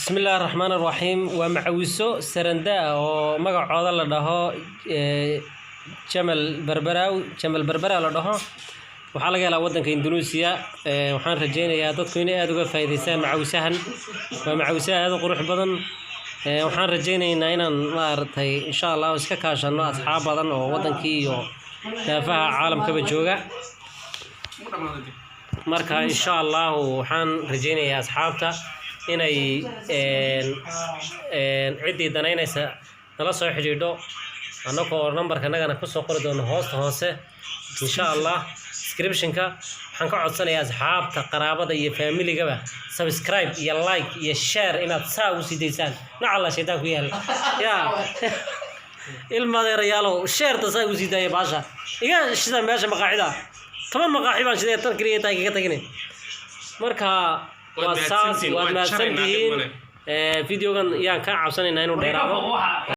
Bismi Illaahi Raxmaan Raxiim. Waa macawiso saranda ah oo magacooda la dhaho Jamal Berberaaw, Jamal Berberaaw la dhaho. Waxaa laga helaa wadanka Indonesia. Waxaan rajeynayaa dadku inay aada uga faa'iidaystaan macawisahan. Waa macawiso aada u qurux badan. Waxaan rajeynaynaa inaan, maaragtay, insha Allah iska kaashano asxaab badan oo wadankii iyo daafaha caalamkaba jooga. Marka insha Allahu waxaan rajeynayaa asxaabta inay ciddii danaynaysa nala soo xidhiidho, annagoo nambarka nagana kusoo qori doono hoosta hoose, insha Allah, descriptionka. Waxaan ka codsanayaa asxaabta, qaraabada iyo familigaba subscribe iyo like iyo share inaad saa ugu sii daysaan. Nacalla shaydaan ku yaal ya ilma adeerayaalow, shareta saa ugu sii daaya. Baasha iga shida meesha maqaaxida, 10 maqaaxi baan shiday, tan keliya taa kaga tagine. Marka Waad waa saas. mahadsantihiin, Waad waan jaraynaa, dhib mahadsantihiin. male. Videogan yaan ka cabsanaynaa inuu dheeraado.